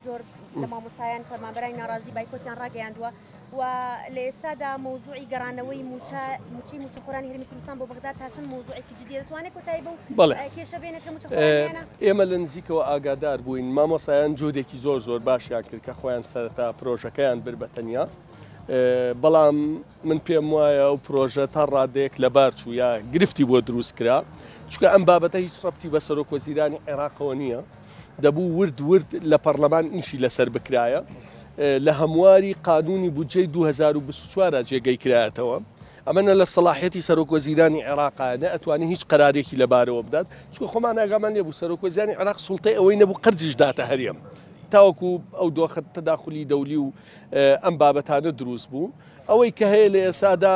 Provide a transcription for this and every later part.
زۆر لە مامۆستایان فەرمانبەرانی ناڕازی بایکۆتیان ڕاگەیاندووە و لە ئێستادا مەوزوعی گەڕانەوەی مووچە مووچەی مووچەخۆرانی هەرێمی کوردستان بۆ بەغدا تا چەند مەوزوعێکی جدیە دەتوانێت کۆتایی بەو بەڵێ. کێشە بێنێت کە مووچەخۆران هەیانە؟ ئێمە لە نزیکەوە ئاگادار بووین مامۆستایان جهودێکی زۆر زۆر باشیان کرد کە خۆیان سەرەتا پرۆژەکەیان برد بە تەنیا بەڵام من پێم وایە ئەو پرۆژە تا ڕادەیەک لەبار چوو یا گرفتی بۆ دروست کرا چونکە ئەم بابەتە هیچ ڕەبتی بە سەرۆک وەزیرانی عێراقەوە نییە دەبوو ورد ورد لە پەڕلەمان ئیشی لەسەر بکرایە لە هەمواری قانونی بودجەی 2024 جێگەی کرایەتەوە ئەمە نە لە سەڵاحیەتی سەرۆک وەزیرانی عێراقا نە ئەتوانێت هیچ قەرارێکی لەبارەوە بدات چونکە خۆمان ئاگامان لێ بوو سەرۆک وەزیرانی عێراق سوڵتەی ئەوەی نەبوو قەرزیش داتە هەرێم تاوەکو ئەو دۆخە تەداخلی دەولی و ئەم بابەتانە دروست بوو ئەوەی کە هەیە لە ئێسادا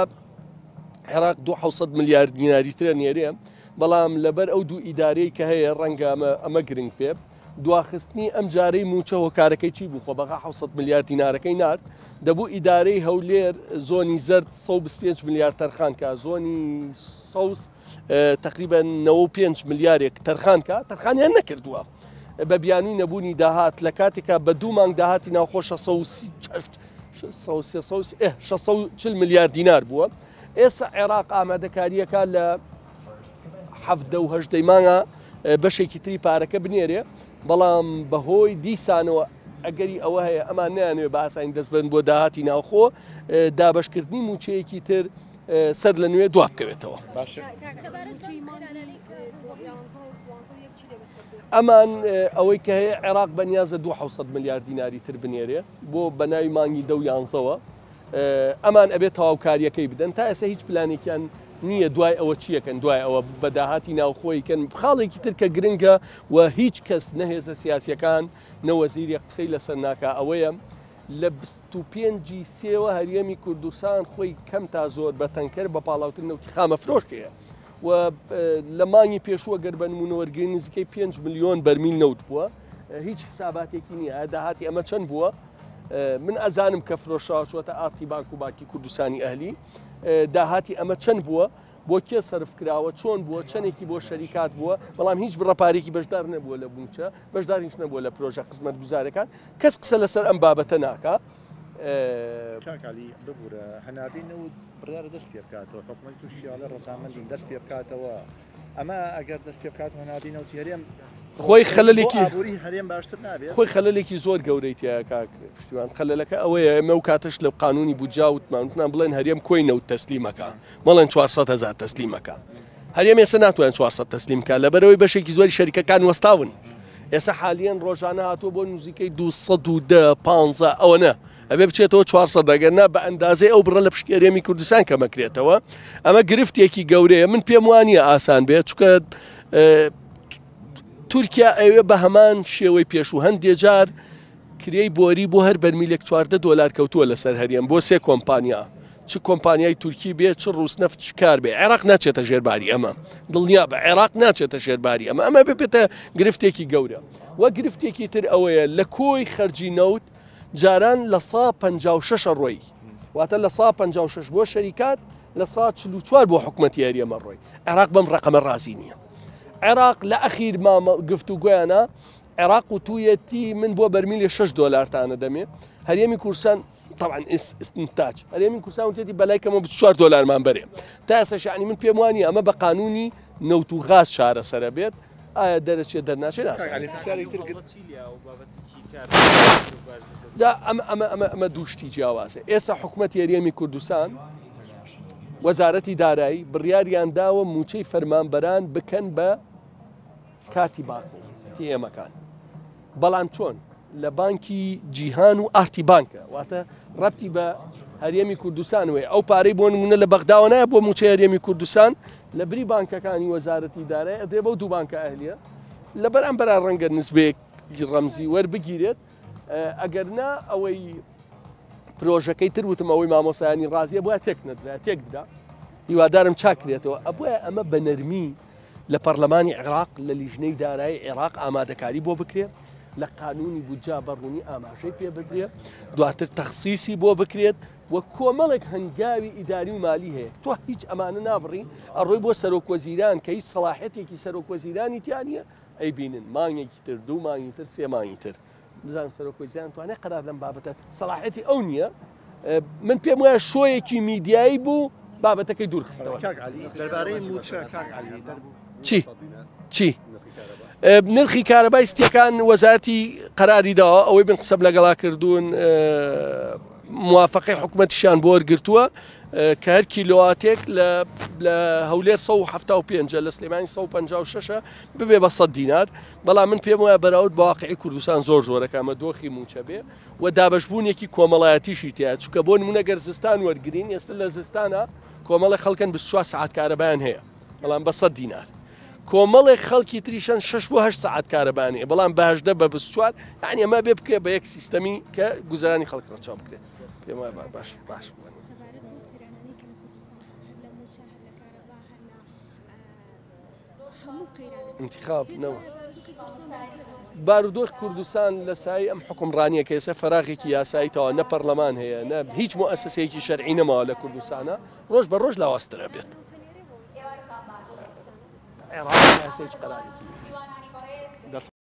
عێراق 200 ملیار دیناری ترە نێرێ بەڵام لەبەر ئەو دوو ئیدارەی کە هەیە ڕەنگە ئەمە ئەمە گرنگ بێ. دواخستنی ئەم جارەی مووچە هۆکارەکەی چی بوو؟ خۆ بەغا 700 ملیار دینارەکەی نارد، دەبوو ئیدارەی هەولێر زۆنی زەرد 125 ملیار تەرخان کا، زۆنی سەوز تقریبا 95 ملیارێک تەرخان کا، تەرخانیان نەکردووە. بە بیانووی نەبوونی داهات لە کاتێکا بە دوو مانگ داهاتی ناوخۆ 640 ملیار دینار بووە. ئێستا عێراق ئامادەکارییەکە لە حەڤدە و هەژدەی مانگا بەشێکی تری پارەکە بنێرێ بەڵام بەهۆی دیسانەوە ئەگەری ئەوە هەیە ئەمان نیانوێ بە ئاسانی دەست بن بۆ داهاتی ناوخۆ دابشکردنی موچەیەکی تر سەر لە نوێ دوا بکەوێتەوە. ئەمان ئەوەی کە هەیە عێراق بەنیازە 200 ملیار دیناری تر بنێرێ بۆ بەناوی مانگی دە و یانزەوە ئەمان ئەبێت تەواوکاریەکەی بدەن تا ئێستا هیچ پلانێکیان نییە دوای ئەوە چیەکەن دوای ئەوە بە داهاتی ناوخۆی کەن خاڵێکی تر کە گرنگە و هیچ کەس نە هێزە سیاسیەکان نە وەزیری قسەی لەسەر ناکا ئەوەیە لە 25 سێوە هەرێمی کوردستان خۆی کەم تا زۆر بە تەنکەر بە پاڵاوتن نەوتی خامە فرۆشەیە و لە مانگی پێشووە گەر بە نمونە وەرگری نزیکەی 5 میلیۆن بەرمیل نەوت بووە هیچ حساباتێکی نییە داهاتی ئەمە چەند بووە من ئەزانم کە فرۆشراوە چووەتە ئارتی بانک و بانکی کوردستانی ئەهلی داهاتی ئەمە چەند بووە بۆ کێ سەرف کراوە چۆن بووە چەندێکی بۆ شەریکات بووە بەڵام هیچ بڕە پارێکی بەشدار نەبووە لە بووچە بەشدار هیچ نەبووە لە پرۆژە خزمەت گوزارەکان کەس قسە لەسەر ئەم بابەتە ناکا. کاک عەلی ببورە هەناردەی نەوت بڕیارە دەست پێ بکاتەوە حکومەتی تورکیا ئەڵێ ڕەزامەندین دەست پێ بکاتەوە ئەمە ئەگەر دەست پێ بکات هەناردەی نەوتی هەرێم خۆی خەلەلێکی ئابووری هەرێم باشتر نابێت؟ خۆی خەلەلێکی زۆر گەورەی تیایە کاک پشتیوان خەلەلەکە ئەوەیە ئێمە و کاتەش لە قانونی بودجا وتمان وتمان بڵێن هەرێم کۆی نەوت تەسلیمەکە مەڵێن 400 هزار تەسلیمەکە هەرێم ئێستا ناتوانێت 400 تەسلیم بکات لەبەرەوەی بەشێکی زۆری شەریکەکان وەستاون ئێستا حالیەن ڕۆژانە هاتووە بۆ نزیکەی 210 15 ئەوەنە ئەبێ بچێتەوە 400 ئەگەر نا بە ئەندازەی ئەو بڕە لە پشکی هەرێمی کوردستان کەمەکرێتەوە ئەمە گرفتێکی گەورەیە من پێم وانە ئاسان بێت چونکە تورکیا ئەوێ بە هەمان شێوەی پێشوو هەندێ جار کرێی بۆری بۆ هەر بەرمیلێک 14 دۆلار کەوتووە لەسەر هەرێم بۆ سێ کۆمپانیا چ کۆمپانیای تورکی بێ چ ڕووسنەفت چ کار بێ عێراق ناچێتە ژێرباری ئەمە دڵنیا بە عێراق ناچێتە ژێرباری ئەمە ئەمە ببێتە گرفتێکی گەورە وە گرفتێکی تر ئەوەیە لە کۆی خەرجی نەوت جاران 56% ڕۆی واتە 56% بۆ شەریکات 44% بۆ حکومەتی هەرێمە ڕۆی عێراق بەم ڕقەمە ڕازی نییە عێراق لە ئەخیر مامە گفتوگۆیانە عێراق وتوویەتی من بۆ بەرمیلێ 6 دۆلارتانە دەمێ هەرێمی کوردستان طبعا استنتاج هەرێمی کوردستان وتێتی بەلای کەمەوە 24 دۆلارمان بەرێ تا ئێستا یعنی من پێم وانییە ئەمە بە قانونی نەوت و غاز چارەسەرە بێت ئایا دەرەچێت دەرناچێت نازانم. جا ئەمە ئەمە ئەمە ئەمە دوو شتی جیاوازە ئێستا حکومەتی هەرێمی کوردستان وەزارەتی دارایی بڕیاریان داوە مووچەی فەرمانبەران بکەن بە کارتی بانکی تیئێمەکان بەڵام چۆن لە بانکی جیهان و ئارتی بانکە واتە ڕەتی بە هەرێمی کوردستان وێ ئەو پارەی بۆ نمونە لە بەغداوە نایە بۆ موچەی هەرێمی کوردستان لە بری بانکەکانی وەزارەتی دارای ئەدرێ بەو دوو بانکە ئەهلیە لەبەر ئەم بەرا ڕەنگە نسبەیەک ڕەمزی وەربگیرێت ئەگەر نا ئەوەی پرۆژەکەی تر وتم ئەوەی مامۆسایانی ڕازیە بۆە تێک نەدرا تێک درا هیوادارم چاکرێتەوە ئەبووە ئەمە بە نەرمی لە پەرلەمانی عێراق لە لیژنەی دارایی عێراق ئامادەکاری بۆ بکرێت لە قانونی بودجا بەڕوونی ئاماژەی پێ بدرێت دواتر تەخسیسی بۆ بکرێت و کۆمەڵێک هەنگاوی ئیداری و مالی هەیە تۆ هیچ ئەمانە نابڕی ئەڕۆی بۆ سەرۆک وەزیران کە هیچ سەڵاحەتێکی سەرۆک وەزیرانی تیا نییە ئەیبینن مانگێکی تر دوو مانگی تر سێ مانگی تر. بزانن سەرۆک وەزیران توانێت قەرار لەم بابەتە سەڵاحیەتی ئەو نییە من پێم وایە شۆیەکی میدیایی بوو بابەتەکەی دوور خستەوە. کاک عەلی دەربارەی مووچە کاک عەلی چی چی نرخی کارەبای ستیەکان وەزارەتی قەراری داوە ئەوەی بن قسەم لەگەڵا کردوون موافقەی حکومەتیشیان بۆ وەرگرتووە کە هەر کیلۆواتێک لە هەولێر 175 لە سلێمانی 156 ببێ بە 100 دینار بەڵام من پێم وایە بەراورد بە واقعی کوردستان زۆر زۆرەکە ئەمە دۆخی مووچە بێ و دابەشبوونێکی کۆمەڵایەتیشی تیا چونکە بۆ نمونە گەر زستان وەرگین ئێستا لە زستانە کۆمەڵی خەڵکن 24 سعات کارەبایان هەیە بەڵام بە 100 دینار کۆمەڵێک خەڵکی تریشن 6 بۆ 8 سعات کارەبایان هەیە بەڵام بە 18 بە 24 یعنی ئەمە بێ بکرێ بە یەک سیستەمی کە گوزەرانی خەڵک ڕەچاو بکرێت پێم وایە باش باش بووە. سەبارەت بەو قەیرانانەی کە لە کوردستان هەن هەر لە مووچە هەر لە کارەبا هەر لە هەموو قەیرانەکان انتخاب پێت نەوە وایە بارودۆخی کوردستان بەرەو کوێ دەڕوات؟ بارودۆخ کوردستان لە سایەی ئەم حوکمڕانیە کە ئێستا فەراغێکی یاسایی تەواو نە پەرلەمان هەیە نە هیچ موئەسەسەیەکی شەرعی نەماوە لە کوردستانە ڕۆژ بە ڕۆژ لاوازتر ئەبێت. نەوتە نێرێ بۆ ویستگەی زستانە؟ عێراق تا ئێستا هیچ قەرارێکی نییە.